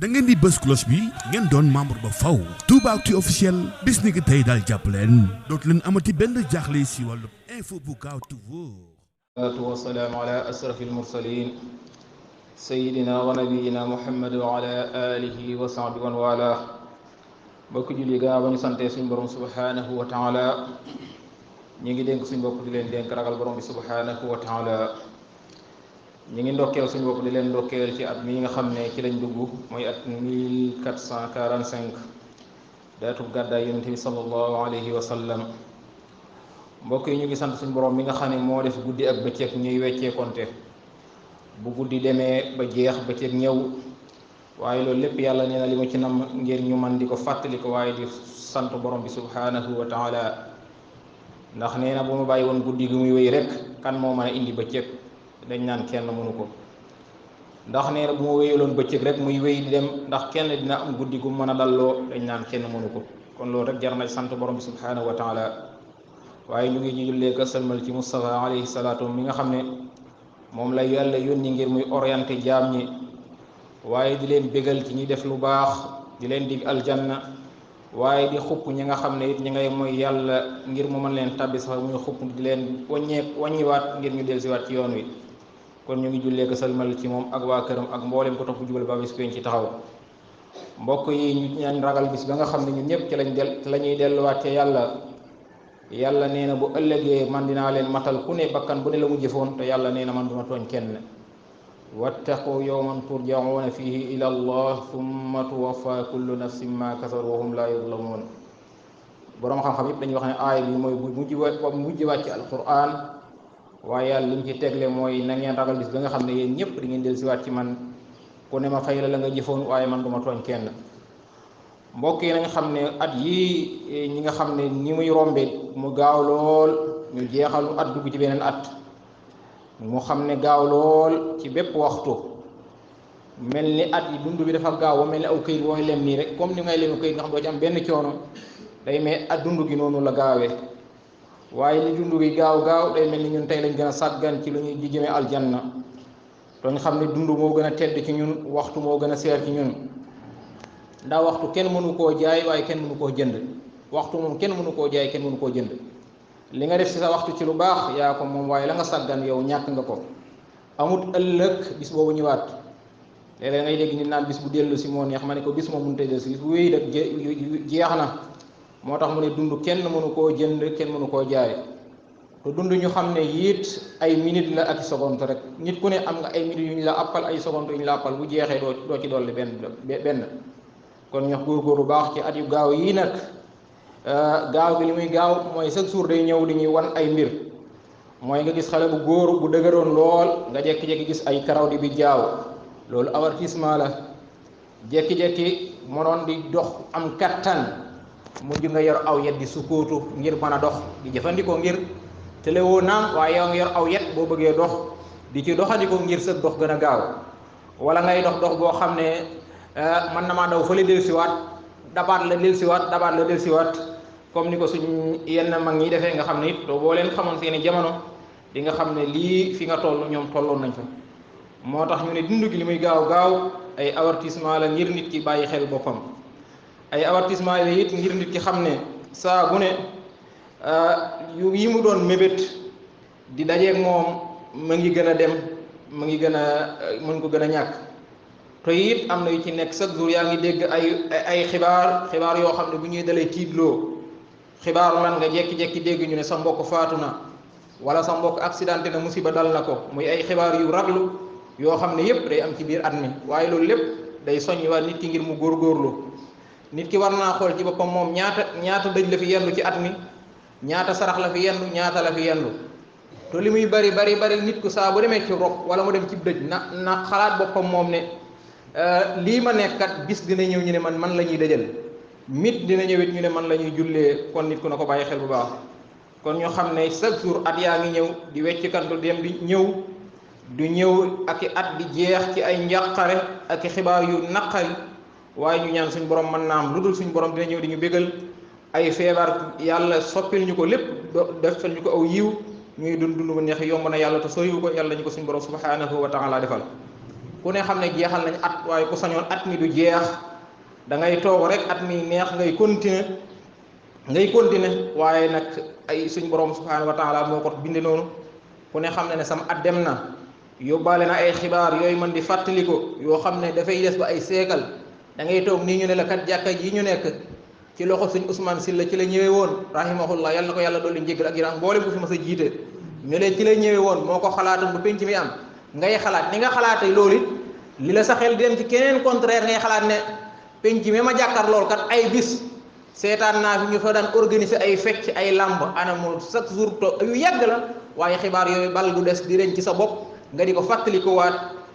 da ngeen di bës cloche bi ngeen doon membre ba faw Toubaactu officiel bis ni ki tey daal jàpp leen dootu leen amati benn jaaxle si wàllu info bu gaaw te wóor. salaatu wasalaamu ala asrafi almursalin sayidina wa nabiyina muhammad wa ala alihi wa sahbihi wa wala mbokk julli gannaaw ba ñu sante suñ borom subhanahu wa taala ñi ngi dénk suñ bopp di leen dénk ragal borom bi subhanahu wa taala ñi ngi ndokkeel suñ bopp di leen ndokkeel ci at mi nga xam ne ci lañ dugg mooy at 1445 daatu gàddaay yonent bi sallallahu alayhi wa sallam mbokk yi ñu ngi sant suñ borom mi nga xam ne moo def guddi ak bëccëg ñuy weccee konte bu guddi demee ba jeex bëccëg ñëw waaye loolu lépp yàlla nee na li ma ci nam ngir ñu man di ko fàttali ko waaye di sant borom bi subhanahu wa taala ndax nee na bu ma bàyyi woon guddi gi muy wéy rek kan moo mën a indi bëccëg dañ naan kenn mënu ko ndax nee na bu ma wéyaloon bëccëg rek muy wéy di dem ndax kenn dina am guddi gu mën a dalloo dañ naan kenn mënu ko kon loolu rek jar na sant borom bi subhanahu wa taala waaye ñu ngi jullee ko sëlmal ci Mustafa alayhi salaatu mi nga xam ne moom la yàlla yónni ngir muy orienté jaam ñi waaye di leen bégal ci ñi def lu baax di leen dig aljanna waaye di xupp ñi nga xam ne it ñi ngay mooy yàlla ngir mu mën leen tabbi sax muy xupp di leen wàññiwaat ngir ñu dellusiwaat ci yoon wi kon ñu ngi jullee ko sëlmal ci moom ak waa këram ak mboolem ko topp jubal ba bis ci taxaw mbokk yi ñu ñaan ragal bis ba nga xam ne ñun ñëpp ci la ñuy delluwaat ci yàlla nee na bu ëllëgee man dinaa leen matal ku ne bakkan bu ne la mu jëfoon te yàlla nee na man duma tooñ kenn wattaqu yawman turjauna fihi ila allah thumma tuwaffa kullu nafsin ma kasabat wa hum la yuzlamun boroom xam-xam yëpp dañuy wax ne aaya bi mooy mujj wàcc alquran waaye yàlla li mu ci tegle mooy na ngeen ragal bis ba nga xam ne yéen ñëpp di ngeen del siwaat ci man ku ne ma fay la nga jëfoon waaye man duma tooñ kenn mbokk yi nañ xam ne at yii ñi nga xam ne ni muy rombe mu gaaw lool ñu jeexalu at dugg ci beneen at mu xam ne gaaw lool ci bépp waxtu mel ni at yi dund bi dafa gaaw ba mel ni aw këyit wooy lem nii rek comme ni ngay lemu këyit nga xam doo ci am benn coono day mel at dund gi noonu la gaawee waaye li dund gi gaaw day mel ni ñun tey lañ gën a sàggan ci lu ñuy di jëmee aljanna dañ xam ne dund moo gën a tedd ci ñun waxtu moo gën a seer ci ñun ndax waxtu kenn mënu koo jaay waaye kenn mënu koo jënd waxtu moom kenn mënu koo jaay kenn mënu koo jënd li nga def ci sa waxtu ci lu baax yaa ko moom waaye la nga sàggan yow ñàkk nga ko amut ëllëg bis boobu ñëwaat léeg-léeg ngay dégg nit naan bis bu dellu si moo neex ma ne ko bis moom mënu tey dellu si bis bu wéy nag jeex na moo tax mu ne dund kenn mënu koo jënd kenn mënu koo jaay te dund ñu xam ne it ay minute la ak seconde rek nit ku ne am nga ay minutes yu ñu la appal ay seconde yu ñu la appal bu jeexee doo ci dolli benn kon ñu góorgóorlu baax ci at yu gaaw yii nag gaaw gi li muy gaaw mooy chaque jour day ñëw di ñuy wan ay mbir mooy nga gis xale bu góor bu dëgëroon lool nga jekki-jekki gis ay karaw di bi jaaw loolu avertissement la jekki-jekki mënoon di dox am kattan mujj nga yor aw yet di sukkootu ngir mën a dox di jëfandikoo ngir téléwoo naam waaye yow nga yor aw yet boo bëggee dox di ci doxandikoo ngir sa dox gën a gaaw wala ngay dox boo xam ne man na maa daw fële dellusiwaat dabaat la dellusiwaat comme ni ko suñ yenn mag ñi defee nga xam ne it boo leen xamoon seeni jamono di nga xam ne lii fi nga toll ñoom tolloon nañ fa moo tax ñu ne dund gi li muy gaaw ay avertissement la ngir nit ki bàyyi xel boppam ay avertissement la it ngir nit ki xam ne saa bu ne yu yi mu doon mébét di dajeeg moom mu ngi gën a dem mu ngi gën a mën ko gën a ñàkk te it am na yu ci nekk chaque jour yaa ngi dégg ay xibaar yoo xam ne bu ñuy dalee tiitloo xibaaru lan nga jekki-jekki dégg ñu ne sa mbokk faatu na wala sa mbokk accidenté na musiba dal na ko muy ay xibaar yu raglu yoo xam ne yépp day am ci biir at mi waaye loolu lépp day soññ waa nit ki ngir mu góorgóorlu nit ki war naa xool ci boppam moom ñaata dëj la fi yendu ci at mi ñaata sarax la fi yendu ñaata la fi yendu te li muy bari nit ku saa bu demee ci rob wala mu dem ci dëj na xalaat boppam moom ne lii ma nekkat bis dina ñëw ñu ne man la ñuy dëjal mit dina ñëwit ñu ne man la ñuy jullee kon nit ku na ko bàyyi xel bu baax kon ñu xam ne chaque jour at yaa ngi ñëw di weccikantu dem di ñëw ak i at di jeex ci ay njàqare ak i xibaar yu naqari waaye ñu ñaan suñ borom mën naa am lu dul suñ borom dina ñëw di ñu bégal ay feebar yàlla soppil ñu ko lépp defal ñu ko aw yiw ñuy dund bu neex yomb na yàlla te soriwu ko yàlla ñu ko suñ borom subhanahu wa taala defal ku ne xam ne jeexal nañ at waaye ku sañoon at mi du jeex da ngay toog rek at mi neex ngay continuer waaye nag ay suñ borom subhanahu wa taala moo ko binde noonu ku ne xam ne sam at dem na yóbbaale na ay xibaar yooyu mën di fàttali ko yoo xam ne dafay des ba ay seekal da ngay toog nii ñu ne la kat jàkka ji ñu nekk ci loxo suñ Ousmane Sylla ci la ñëwee woon rahimahullah yal na ko yàlla dolli njéggal ak yërëm mboolem bu fi mas a jiite ñu leen ci la ñëwee woon moo ko xalaatoon bu penc mi am ngay xalaat ni nga xalaatee loolu it li la sa xel dem ci keneen contraire ngay xalaat ne penc mi ma jàkkaar lool kat ay bis seetaan naa fi ñu fa daan organiser ay fecc ay làmb anamul chaque jour to yu yàgg la waaye xibaar yooyu bal gu des di ren ci sa bopp nga di ko fàttali ko waat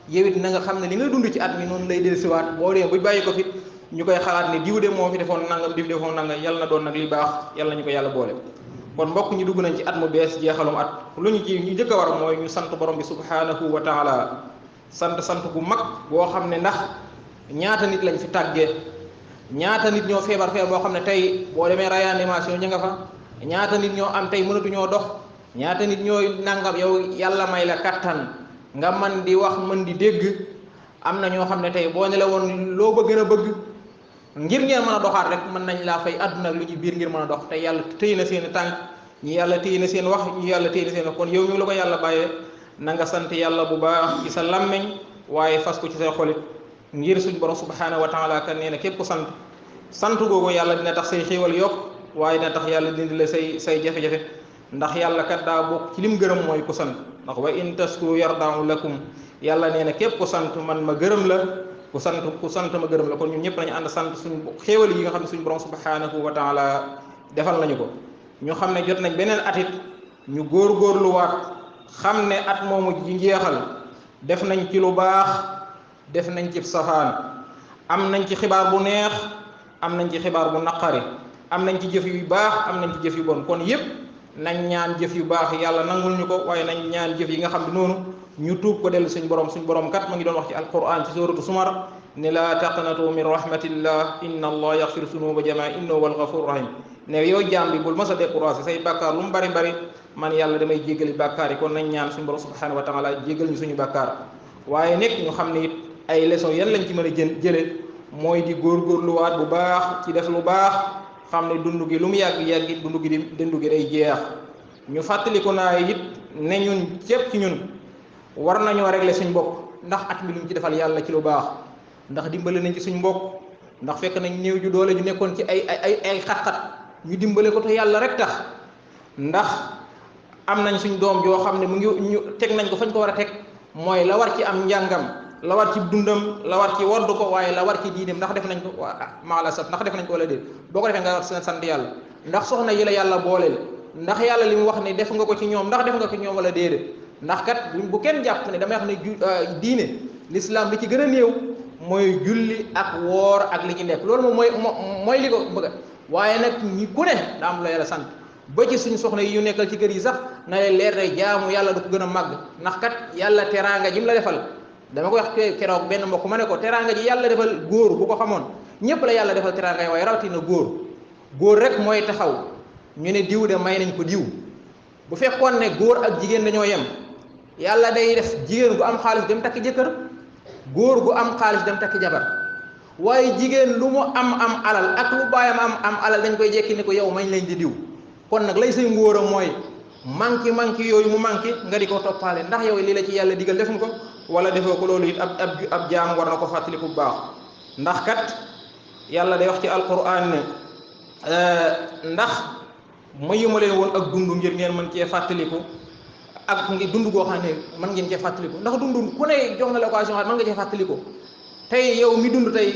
yow it na nga xam ne li nga dund ci at mi noonu lay dellusiwaat boo dee bu bàyyi ko fi ñu koy xalaat ne diw de moo fi defoon nangam diw defoon nangam yàlla na doon nag li baax yàlla nañu ko yàlla boole. kon mbokk ñu dugg nañ ci at mu bees jeexalum at lu ñu ci ñu jëkk a war mooy ñu sant borom bi subhanahu wa taala sant bu mag boo xam ne ndax ñaata nit lañ fi tàggee ñaata nit ñoo feebar boo xam ne tey boo demee réanimation ñu nga fa ñaata nit ñoo am tey mënatuñoo dox ñaata nit ñooy nangam yow yàlla may la kattan nga man di wax mën di dégg am na ñoo xam ne tey boo ne la woon loo ba gën a bëgg ngir ngeen mën a doxaat rek mën nañ laa fay àdduna ak lu ñu biir ngir mën a dox te yàlla téye na seen tànk ñi yàlla téye na seen wax ñi yàlla téye na seen wax kon yow mi la ko yàlla bàyyee na nga sant yàlla bu baax ci sa làmmeñ waaye fas ko ci say xolit ngir suñ borom subhanahu wa taala kan nee na képp ku sant googu yàlla dina tax say xéewal yokk waaye dina tax yàlla dindi la say jafe-jafe ndax yàlla kat daa bokk ci lim gërëm mooy ku sant ndax wa in taskuru yarda'u lakum yàlla nee na képp ku sant man ma gërëm la ku sant ma gërëm la kon ñun ñëpp nañu ànd sant suñ xéewal yi nga xam ne suñ borom subhanahu wa taala defal nañu ko ñu xam ne jot nañ beneen atit ñu góorgóorluwaat xam ne at moomu ji njeexal def nañ ci lu baax def nañ ci safaan am nañ ci xibaar bu neex am nañ ci xibaar bu naqari am nañ ci jëf yu baax am nañ ci jëf yu bon kon yépp nañ ñaan jëf yu baax yàlla nangul ñu ko waaye nañ ñaan jëf yi nga xam ne noonu ñu tuub ko dellu suñ borom kat ma ngi doon wax ci alquran ci suratu sumar ne laa taqnatu min rahmatillah inna allah yaxfiru sunuba jamaa innahu wal ghafur rahim ne yow jaam bi bul mas a découragé say bàkkaar lu mu bari bari man yàlla damay jéggali bàkkaar yi kon nañ ñaan suñu borom subhanahu wa taala jéggal ñu suñu bàkkaar waaye nekk ñu xam ne it ay leçon yan lañ ci mën a jële mooy di góorgóorluwaat bu baax ci def lu baax xam ne dund gi lu mu yàgg dund gi day jeex ñu fàttaliku naa it ne ñun képp ci ñun war nañoo régler suñ bopp ndax at mi luñ ci defal yàlla ci lu baax ndax dimbale nañ ci suñ mbokk ndax fekk nañ néew ju doole ju nekkoon ci ay xat-xat ñu dimbale ko te yàlla rek tax ndax am nañ suñ doom joo xam ne mu ngi ñu teg nañ ko fañ ko war a teg mooy la war ci am njàngam la war ci dundam la war ci wodd ko waaye la war ci diineem ndax def nañ ko maala saf ndax def nañ ko wala déet boo ko defee nga war sant yàlla ndax soxna yi la yàlla booleel ndax yàlla li mu wax ne def nga ko ci ñoom ndax def nga ko ci ñoom wala déedéet ndax kat bu kenn jàpp ne damay wax ne diine l'islam li ci gën a néew mooy julli ak woor ak li ci nekk loolu moom mooy li ko bëgg waaye nag ñi ku ne daa am la yàlla sant ba ci suñu soxna yi ñu nekkal ci kër yi sax na leen leer ne jaamu yàlla du ko gën a màgg ndax kat yàlla teraanga ji mu la defal dama ko wax keroog benn mbokk ma ne ko teraanga ji yàlla defal góor bu ko xamoon ñëpp la yàlla defal teraanga yi waaye rawatina góor rek mooy taxaw ñu ne diw de may nañ ko diw bu fekkoon ne góor ak jigéen dañoo yem yàlla day def jigéen gu am xaalis dem takki jëkkër góor gu am xaalis dem takki jabar waaye jigéen lu mu am alal ak lu baayam am alal dañ koy jekki ne ko yow mañ lañ di diw kon nag lay say ngóor a mooy manki yooyu mu manki nga di ko toppaale ndax yow lii la ci yàlla digal def nga ko wala defoo ko loolu it ab jaam war na ko fàttaliku bu baax ndax kat yàlla day wax ci alquran ne ndax mayuma leen woon ak dund ngir ngeen mën cee fàttaliku ak ngi dund goo xam ne mën ngeen cee fàttaliku ndax dund ku ne jox na la occasion mën nga cee fàttaliku tey yow mi dund tey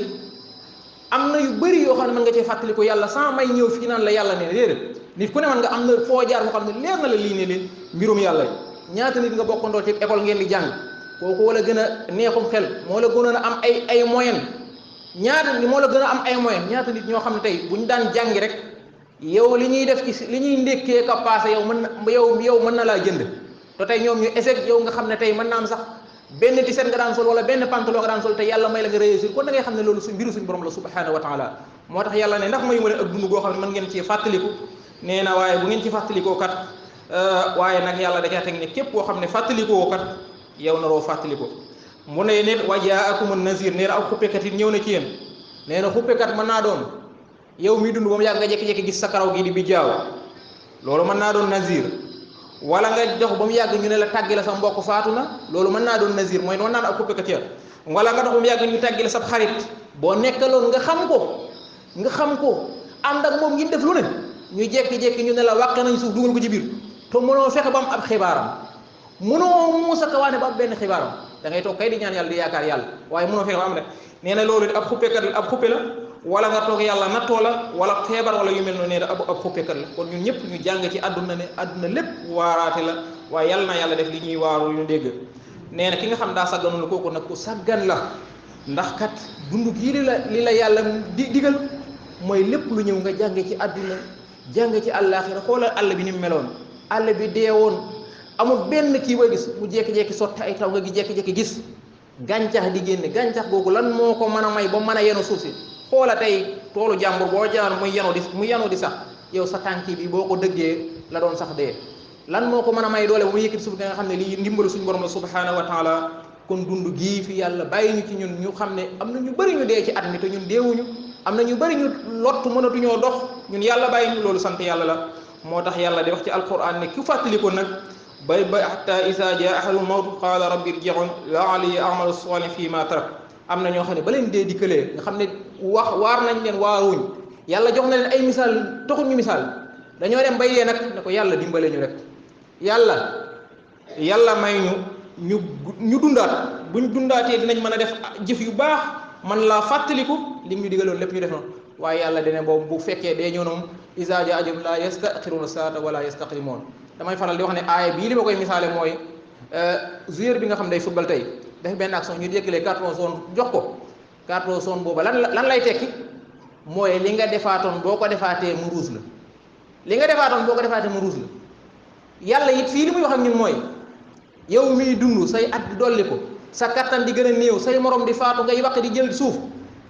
am na yu bëri yoo xam ne mën nga cee fàttaliku yàlla sans may ñëw fii naan la yàlla ne déedéet nit ku ne man nga am na foo jaar foo xam ne leer na la lii ne leen mbirum yàlla ñaata nit nga bokkandoo ci école ngeen di jàng kooku wala gën a neexum xel moo la gënoon a am ay moyen ñaata nit moo la gën a am ay moyen ñaata nit ñoo xam ne tey bu ñu daan jàngi rek yow li ñuy def ci li ñuy ndékkee ka passé yow mën na laa jënd te tey ñoom ñu échec yow nga xam ne tey mën naa am sax benn t-shirt nga daan sol wala benn pantalon nga daan sol te yàlla may la nga réussir kon da ngay xam ne loolu mbiru suñu borom la subhanahu wa taala moo tax yàlla ne ndax mayuma leen ak dund goo xam ne mën ngeen ci fàttaliku nee na waaye bu ngeen ci fàttalikoo kat waaye nag yàlla da caa teg ne képp koo xam ne fàttalikoo kat yow naroo fàttaliko mu ne nit wa jaakumun nazir nee na ak xuppekat it ñëw na ci yéen nee na xuppekat mën naa doon yow mi dund ba mu yàgg nga jékki-jékki gis sa karaw gi di bi jaaw loolu mën naa doon nazir wala nga dox ba mu yàgg ñu ne la tàggi la sa mbokk faatu na loolu mën naa doon nazir mooy mën naa ak xuppekat ya wala nga dox ba mu yàgg ñu tàggi la sa xarit boo nekkaloon nga xam ko ànd ak moom ngi def lu ne ñu jékki-jékki ñu ne la wàqe nañ suuf dugal ko ci biir te mënoo fexe ba am ab xibaaram mënoo muusa kawaane ba am benn xibaaram da ngay toog kay di ñaan yàlla di yaakaar yàlla waaye mënoo fexe ba am rek nee na loolu ab xuppekat la ab xuppe la wala nga toog yàlla nattoo la wala feebar wala yu mel noonu nee na ab xuppekat la kon ñun ñëpp ñu jàng ci àdduna ne àdduna lépp waaraate la waaye yàlla na yàlla def li ñuy waaru ñu dégg nee na ki nga xam daa sàgganul kooku nag ku sàggan la ndax kat dund gii li la yàlla digal mooy lépp lu ñëw nga jàng ci àdduna jàng ci àllaaxira xoolal àll bi ni mu meloon àll bi deewoon amul benn kii booy gis mu jékki-jékki sotti ay taw nga gi jékki-jékki gis gàncax di génne gàncax googu lan moo ko mën a may ba mën a yenu suuf si xoola tey toolu jàmbur boo jaan muy yenu di sax yow sa tànki bi boo ko dëggee la doon sax dee lan moo ko mën a may doole ba mu yëkkati suuf nga xam ne lii ndimbalu suñu borom la subhanahu wa taala kon dund gii fi yàlla bàyyi ñu ci ñun ñu xam ne am na ñu bëri ñu dee ci at mi te ñun deewuñu am na ñu bëri ñu lott mënatuñoo dox ñun yàlla bàyyi ñu loolu sant yàlla la moo tax yàlla di wax ci alquran ne ku fàttali ko nag bay hatta isa jaa ahadul mawt qaala rabbi irji'un la'alli a'malu salihan fi ma tarak am na ñoo xam ne ba leen dee dikkalee nga xam ne waar nañ leen waaruñ yàlla jox na leen ay misaal taxul ñu misaal dañoo dem bay dee nag ne ko yàlla dimbale ñu rek yàlla may ñu dundaat buñ dundaatee dinañ mën a def jëf yu baax man laa fàttaliku li ñu digaloon lépp ñu def noonu waaye yàlla dene boobu bu fekkee dee ñëw noonu izaa jaa ajaluhum laa yastaxiruuna saa'atan wa laa yastaqdimoon damay faral di wax ne aaya bii li ma koy misaale mooy joueur bi nga xam day football tey def benn action ñu déggalee carton jaune jox ko carton jaune booba lan lay tekki mooy li nga defaatoon boo ko defaatee mu ruus la li nga defaatoon boo ko defaatee mu ruus la yàlla it fii li muy wax ak ñun mooy yow miy dund say at di dolli ko sa kattan di gën a néew say morom di faatu ngay waq di jël suuf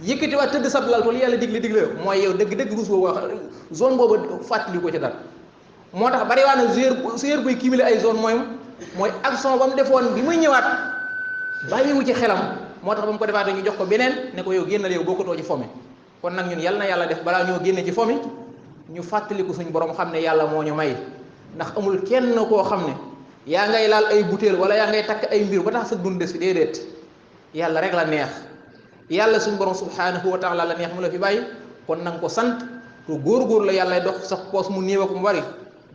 yëkkati waat tëdd sab lal to li yàlla digle mooy yow dëgg ruus boobu wax zone boobu fàttali ko ci dara moo tax bari waa na joueur buy cumuler ay zone mooy action ba mu defoon bi muy ñëwaat bàyyiwu ci xelam moo tax ba mu ko defaatee ñu jox ko beneen ne ko yow génnal yow bokkutoo ci fomi kon nag ñun yal na yàlla def balaa ñoo génne ci fomi ñu fàttaliku suñ borom xam ne yàlla moo ñu may ndax amul kenn koo xam ne yaa ngay laal ay butéel wala yaa ngay takk ay mbir ba tax sa dund des fi déedéet yàlla rek la neex yàlla suñ borom subhanahu wa taala la neex mu la fi bàyyi kon na nga ko sant te góor la yàlla dox sa poos mu néew ak mu bari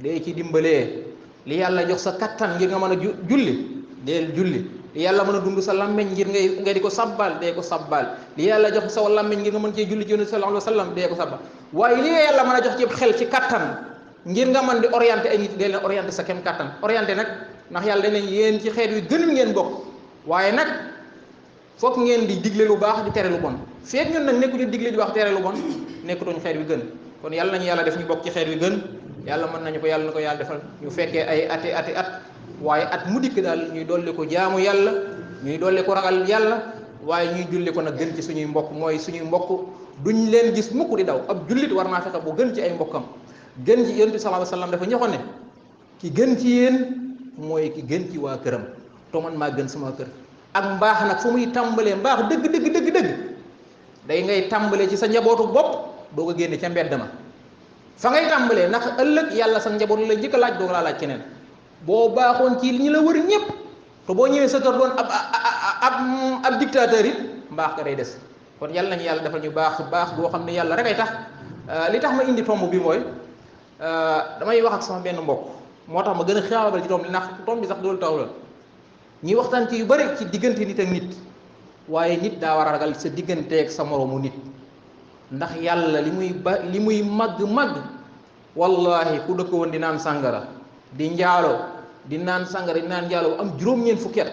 dee ci dimbalee li yàlla jox sa kattan ngir nga mën a julli deel julli li yàlla mën a dund sa làmmeñ ngir nga di ko sabbal dee ko sabbal li yàlla jox sa làmmeñ ngir nga mën cee julli ci yonent sallallahu alayhi wa sallam dee ko sabbal waaye li yàlla mën a jox ci xel ci kattan ngir nga mën di orienté ay nit dee leen orienté sa kem kattan orienté nag ndax yàlla danañ yéen ci xeet wi gën ngeen bokk waaye nag foog ngeen di digle lu baax di tere lu bon feek ñun nag nekkuñu digle lu baax tere lu bon nekkutuñ xeet wi gën kon yàlla nañu yàlla def ñu bokk ci xeet wi gën yàlla mën nañu ko yàlla na ko yàlla defal ñu fekkee ay ati at waaye at mu dikk daal ñuy dolli ko jaamu yàlla ñuy dolli ko ragal yàlla waaye ñuy julli ko nag gën ci suñuy mbokk mooy suñuy mbokk duñ leen gis mukk di daw ab jullit war naa fexe bu gën ci ay mbokkam gën ci yonent bi sallallahu alayhi wasallam dafa ñëxoon ne ki gën ci yéen mooy ki gën ci waa këram to man maa gën sama kër ak mbaax nag fu muy tàmbalee mbaax dëgg day ngay tàmbalee ci sa njabootu bopp doo ko génne ca mbedd ma fa ngay tàmbalee ndax ëllëg yàlla sa njaboot la njëkk a laaj doo laa laaj keneen boo baaxoon ci ñi la wër ñëpp te boo ñëwee sa kër doon ab dictateur it mbaax ka day des kon yàlla nañu yàlla defal ñu baax boo xam ne yàlla rek ay tax li tax ma indi tomb bi mooy damay wax ak sama benn mbokk moo tax ma gën a xaabal ci tomb bi ndax tomb bi sax doolu taw la ñuy waxtaan ci yu bari ci diggante nit ak nit waaye nit daa war a ragal sa digganteeg sa moroomu nit ndax yàlla li muy màgg wallahi ku dëkk woon di naan sàngara di njaaloo di naan sàngara di naan njaaloo am juróom-ñeent fukki at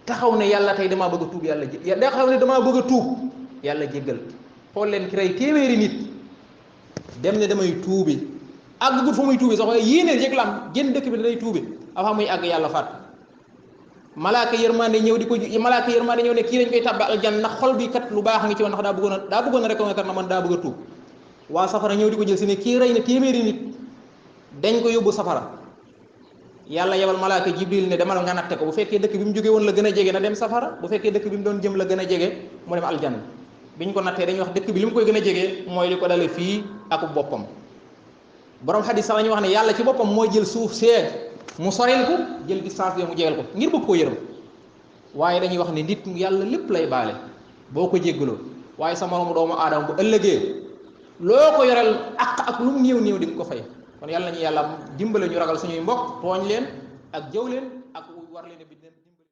taxaw ne yàlla tey damaa bëgg a tuub yàlla jéggal xool leen ki rey téeméeri nit dem ne damay tuubi àgg gut fa muy tuubi sax waaye yéeneen yëg la am génn dëkk bi day tuubi avant muy àgg yàlla faat malaaka yërmande ñëw ne kii dañ koy tàbbi aljanna ndax xol bi kat lu baax ngi ci woon ndax daa bëggoon a reconnaître na man daa bëgg a tuub waa safara ñëw di ko jël si ne kii rey na téeméeri nit dañ ko yóbbu safara yàlla yebal malaaka jibril ne demal nga natte ko bu fekkee dëkk bi mu jóge woon la gën a jege na dem safara bu fekkee dëkk bi mu doon jëm la gën a jege mu dem aljanna biñ ko nattee dañuy wax dëkk bi li mu koy gën a jege mooy li ko dale fii ak boppam borom xadis sax la ñuy wax ne yàlla ci boppam mooy jël suuf see mu soril ko jël distance bi mu jegel ko ngir bëgg koo yërëm waaye dañuy wax ne nit yàlla lépp lay baale boo ko jéggaloo waaye sa moromu doomu aadama bu ëllëgee loo ko yoreel ak lu mu néew néew di nga ko fay kon yàlla nañu yàlla dimbale ñu ragal suñuy mbokk tooñ leen ak jëw leen ak war leen a